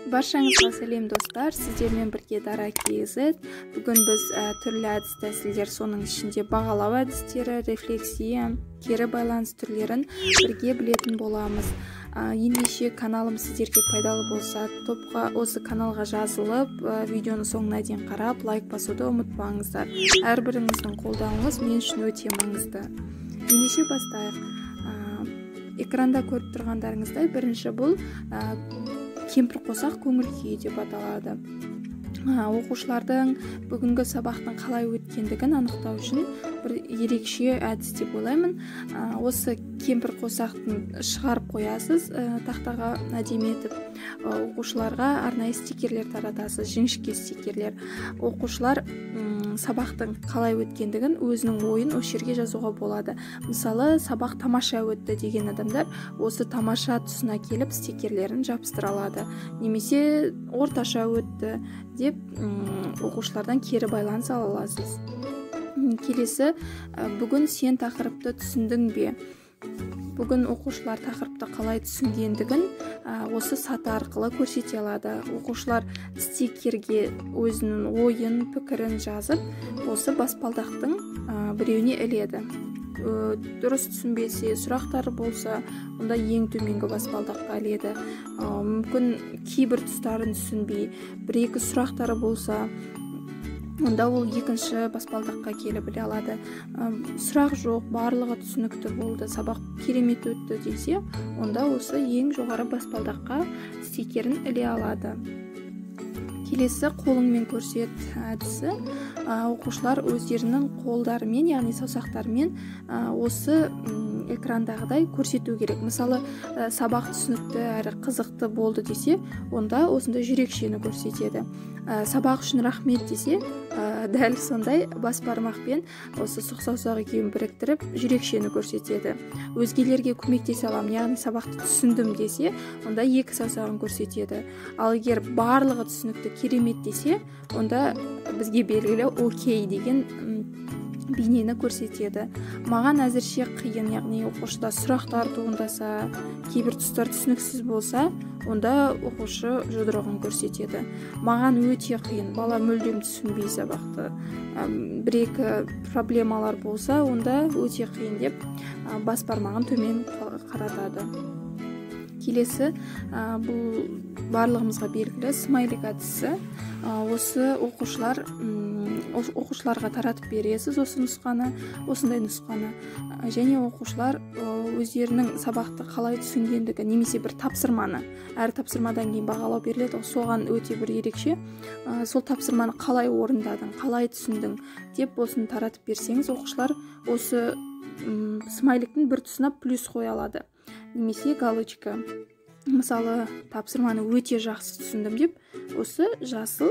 Баршаңызға сәлем, достар! Сіздермен бірге Дара KZ. Бүгін біз түрлі әдіс тәсілдер, соның ішінде бағалау әдістері, рефлексия, кері байланыс түрлерін бірге білетін боламыз. Ендеше, каналым сіздерге пайдалы болса, топқа, осы каналға жазылып, видеоны соңына дейін қарап, лайк басуды ұмытпаңыздар. Әрбіріңіздің қолдауыңыз мен үшін өте маңызды. Ендеше, бастайық. Экранда көріп тұрғандарыңыздай, бірінші бұл кемпір қосақ көңіл күйі деп аталады. Оқушылардың бүгінгі сабақтың қалай өткендігін анықтау үшін бір ерекше әдіс деп ойлаймын. Осы кемпір қосақтың шығарып қоясыз тақтаға әдемі етіп, оқушыларға арнайы стикерлер таратасыз, жіңішке стикерлер. Оқушылар сабақтың қалай өткендігін, өзінің ойын осы жерге жазуға болады. Мысалы, сабақ тамаша өтті деген адамдар осы тамаша тұсына келіп, стикерлерін жабыстыра алады немесе орташа өтті деп оқушылардан кері байланыс ала аласыз. Келесі, бүгін сен тақырыпты түсіндің бе? Бүгін оқушылар тақырыпты қалай түсінгендігін осы саты арқылы көрсете алады. Оқушылар стикерге өзінің ойын, пікірін жазып, осы баспалдақтың біреуіне іледі. Дұрыс түсінбесе, сұрақтары болса, онда ең төменгі баспалдаққа іледі. Мүмкін, кейбір тұстарын түсінбей, бір екі сұрақтары болса, онда ол екінші баспалдаққа келіп іле алады. Сұрақ жоқ, барлығы түсінікті болды, сабақ керемет өтті десе, онда осы ең жоғары баспалдаққа стикерін іле алады. Келесі, қолыңмен көрсет әдісі. Оқушылар өздерінің қолдарымен, яғни саусақтарымен осы экрандағыдай көрсету керек. Мысалы, сабақ түсінікті әрі қызықты болды десе, онда осындай жүрекшені көрсетеді. Сабақ үшін рахмет десе, дәл сондай бас бармақпен осы сұқ саусақ екеуін біріктіріп, жүрекшені көрсетеді. Өзгелерге көмектесе аламын, яғни сабақты түсіндім десе, онда екі саусағын көрсетеді. Ал егер барлығы түсінікті, керемет десе, онда бізге белгілі окей деген бейнені көрсетеді. Маған әзірше қиын, яғни оқушыда сұрақтар туындаса, кейбір тұстар түсініксіз болса, онда оқушы жұдырығын көрсетеді. Маған өте қиын, бала мүлдем түсінбей сабақты, бір екі проблемалар болса, онда өте қиын деп бас бармағын төмен қаратады. Келесі, бұл барлығымызға белгілі смайлик әдісі. Осы оқушыларға таратып бересіз осы нұсқаны, осындай нұсқаны, және оқушылар өздерінің сабақты қалай түсінгендігі немесе бір тапсырманы, әр тапсырмадан кейін бағалау беріледі ғой, соған өте бір ерекше, сол тапсырманы қалай орындадың, қалай түсіндің деп осыны таратып берсеңіз, оқушылар осы смайликтің бір тұсына плюс қоя алады немесе галочка. Мысалы, тапсырманы өте жақсы түсіндім деп, осы жасыл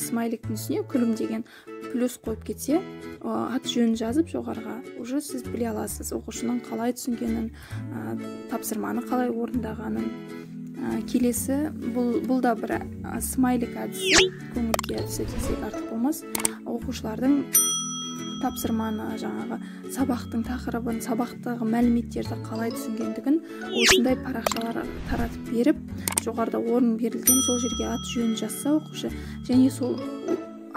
смайликтің үстіне күлімдеген плюс қойып кетсе, аты жөнін жазып жоғарыға, уже сіз біле аласыз оқушының қалай түсінгенін, тапсырманы қалай орындағанын. Келесі, бұл да бір смайлик әдісі, көңіл күй әдісі десек, артық болмас. Оқушылардың тапсырманы, жаңағы сабақтың тақырыбын, сабақтағы мәліметтерді қалай түсінгендігін осындай парақшалар таратып беріп, жоғарыда орын берілген, сол жерге аты жөнін жазса оқушы және сол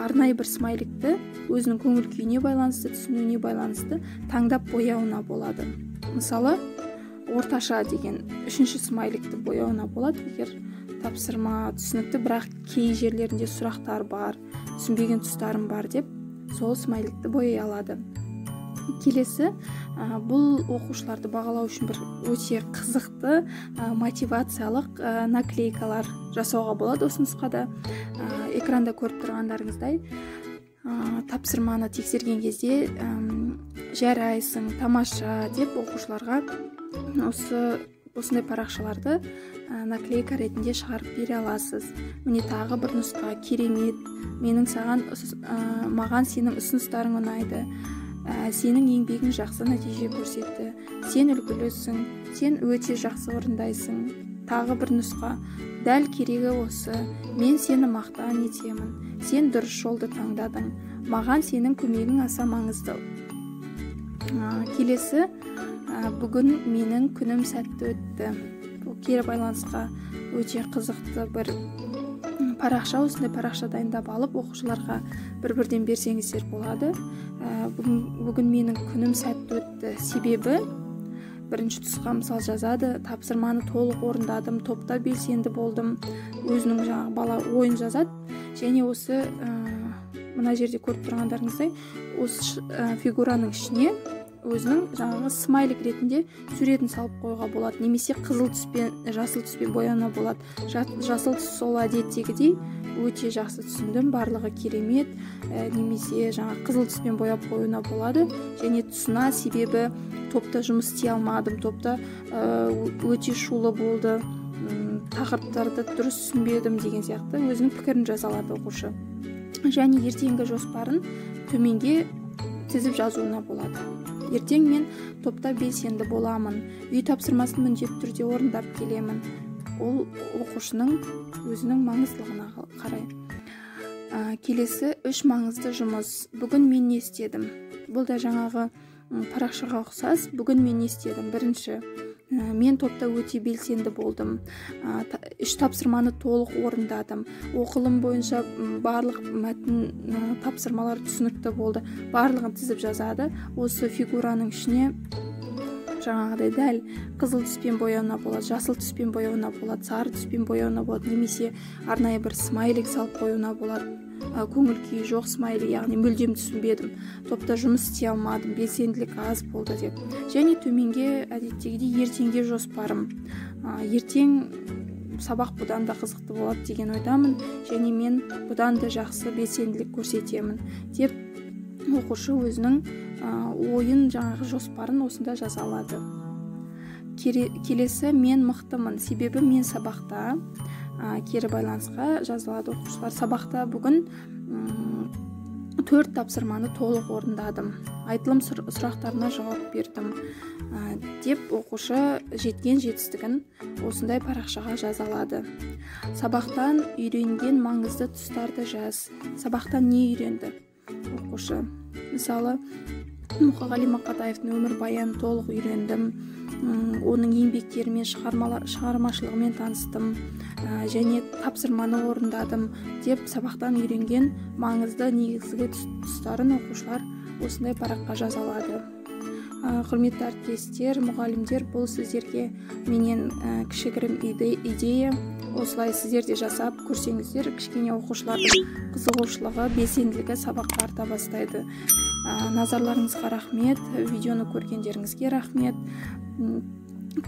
арнайы бір смайликті өзінің көңіл күйіне байланысты, түсінуіне байланысты таңдап бояуына болады. Мысалы, орташа деген үшінші смайликті бояуына болады, егер тапсырма түсінікті, бірақ кей жерлерінде сұрақтар бар, түсінбеген тұстарым бар деп, сол смайликті бояй алады. Келесі, бұл оқушыларды бағалау үшін бір өте қызықты мотивациялық наклейкалар жасауға болады осы нұсқада. Экранда көріп тұрғандарыңыздай, тапсырманы тексерген кезде жарайсың, тамаша деп оқушыларға осындай парақшаларды наклейка ретінде шығарып бере аласыз. Міне, тағы бір нұсқа: керемет, менің саған маған сенің ұсыныстарың ұнайды, сенің еңбегің жақсы нәтиже көрсетті, сен үлгілісің, сен өте жақсы орындайсың. Тағы бір нұсқа: дәл керегі осы, мен сені мақтан етемін, сен дұрыс жолды таңдадың, маған сенің көмегің аса маңызды. Келесі, бүгін менің күнім сәтті өтті. Бұл кері байланысқа Өте қызықты бір парақша. Осындай парақша дайындап алып, оқушыларға бір-бірден берсеңіздер болады. Бүгін менің күнім сәтті өтті, себебі бірінші тұсқа мысал жазады: тапсырманы толық орындадым, топта белсенді болдым. Өзінің жаңағы бала ойын жазады. Және осы мына жерде көріп тұрғандарыңыздай, осы фигураның ішіне өзінің жаңағы смайлик ретінде суретін салып қоюға болады, немесе қызыл түспен, жасыл түспен бояуына болады. Жасыл түс сол әдеттегідей өте жақсы, түсіндім, барлығы керемет, немесе жаңа қызыл түспен бояп қоюына болады. Және тұсына себебі топта жұмыс істей алмадым, топта өте шулы болды, тақырыптарды дұрыс түсінбедім деген сияқты өзінің пікірін жаза алады оқушы. Және ертеңгі жоспарын төменге тізіп жазуына болады. Ертең мен топта белсенді боламын, үй тапсырмасын міндетті түрде орындап келемін. Ол оқушының өзінің маңыздылығына қарай. Келесі үш маңызды жұмыс. Бүгін мен не істедім? Бұл да жаңағы парақшаға ұқсас. Бүгін мен не істедім? Бірінші, мен топта өте белсенді болдым, үш тапсырманы толық орындадым, оқылым бойынша барлық мәтін, тапсырмалар түсінікті болды. Барлығын тізіп жазады. Осы фигураның ішіне жаңағыдай дәл қызыл түспен бояуына болады, жасыл түспен бояуына болады, сары түспен бояуына болады, немесе арнайы бір смайлик салып қоюына болады, көңіл күйі жоқ смайли, яғни мүлдем түсінбедім, топта жұмыс істей алмадым, белсенділік аз болды деп. Және төменге әдеттегідей ертеңге жоспарым. Ертең сабақ бұдан да қызықты болады деген ойдамын, және мен бұдан да жақсы белсенділік көрсетемін деп оқушы өзінің ойын, жаңағы жоспарын осында жаза алады. Келесі мен мықтымын, себебі мен сабақта, кері байланысқа жазылады оқушылар. Сабақта бүгін төрт тапсырманы толық орындадым, айтылым сұрақтарына жауап бердім деп оқушы жеткен жетістігін осындай парақшаға жаза алады. Сабақтан үйренген маңызды тұстарды жаз. Сабақтан не үйренді оқушы? Мысалы, Мұқағали Мақатаевтың өмірбаянын толық үйрендім, оның еңбектерімен, шығармашылығымен таныстым және тапсырманы орындадым деп сабақтан үйренген маңызды негізгі тұстарын оқушылар осындай параққа жаза алады. Құрметті әріптестер, мұғалімдер, бұл сіздерге менен кішігірім идея. Осылай сіздер де жасап көрсеңіздер, кішкене оқушылардың қызығушылығы, белсенділігі сабаққа арта бастайды. Назарларыңызға рахмет, видеоны көргендеріңізге рахмет.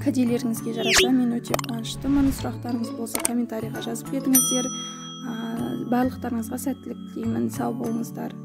Кәделеріңізге жараса, мен өте қуаныштымын. Сұрақтарыңыз болса, комментарийға жазып кетіңіздер. Барлықтарыңызға сәттілік тілеймін. Сау болыңыздар.